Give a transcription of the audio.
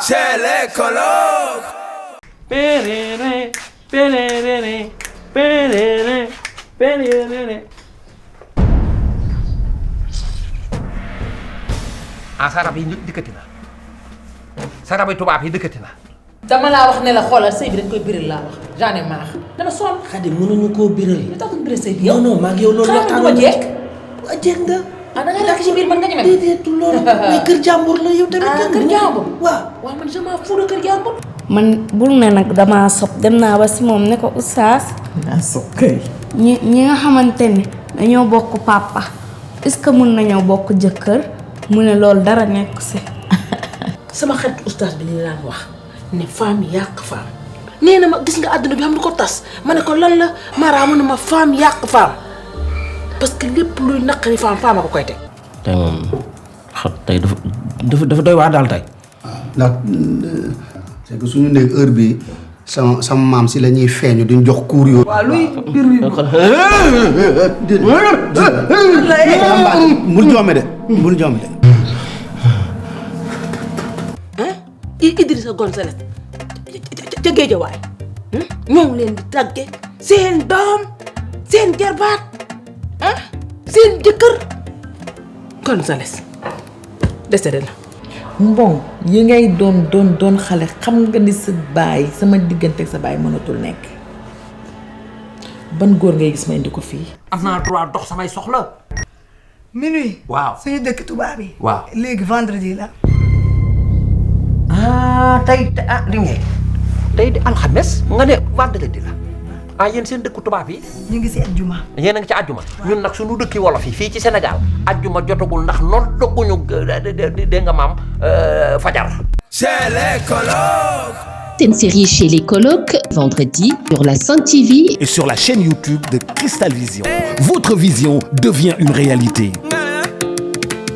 Chez les colocs. Péréré, péréré, péréré, péréré. ah sa rab yi dikkati na sa rab yi tubaab yi dikkati na. dama laa wax ne la xoolal sëy bi dañ koy biral laa wax j'en ai marre dama sonn. Xadi mënuñu koo biral. li tax ñu biral sëy bi yow. non maa ngi yow loolu waxtaan ma jeeg. a jeeg nga. ah da nga nekk ci biir mën nga ñeme. déedéet du loolu mais kër jàmbur la yow tamit. ah kër jàmbur. waaw waaw man je m'en fous de kër jàmbur. man bul ne nag damaa sob dem naa ba si moom ne ko oustaz. naa sob kay. ñi nga xamante ne dañoo bokk papa est-ce que mun nañoo bokk jëkkër mu ne loolu dara nekk si. sama xarit oustaz bi li daan wax ne femme yàq femme nee na ma gis nga àdduna bi xam lu ko tas ma ne ko lan la maaraamu ne ma femme yàq femme parce que lépp luy naqari femme femme a ko koy teg. tey moom tey dafa doy waar daal tey. ndax c'est que suñu nekk heure bi sama maam si la ñuy feeñu duñ jox cours yooyu. waaw luy mbir mi. bul joome de bul joome de. Idrissa Gonzalez ca Géejawaay ñoo ngi leen di tàgge seen doom seen jarbaat seen jëkkër Gonzalez décédé na. mbon yi ngay doon xale xam nga ni sa baay sama diggante ak sa baay mënatul nekk ban góor ngay gis ma indi ko fii. am naa droit dox samay soxla. minuit. waaw suñu dëkk tubaab yi. waaw léegi vendredi la. tey li mu tey di alxames nga ne vendredi la yéen seen dëkku tubaab yi. ñu ngi si ajjuma. yéen a ngi ci àjjuma. ñun nag suñu dëkki wolof yi fii ci Sénégal àjjuma jotagul ndax noonu dogguñu dégg nga maam fajar. Chez les colocs. C'est une série chez les colocs, vendredi, sur la Saint TV et sur la chaîne YouTube de Cristal Vision. Votre vision devient une réalité.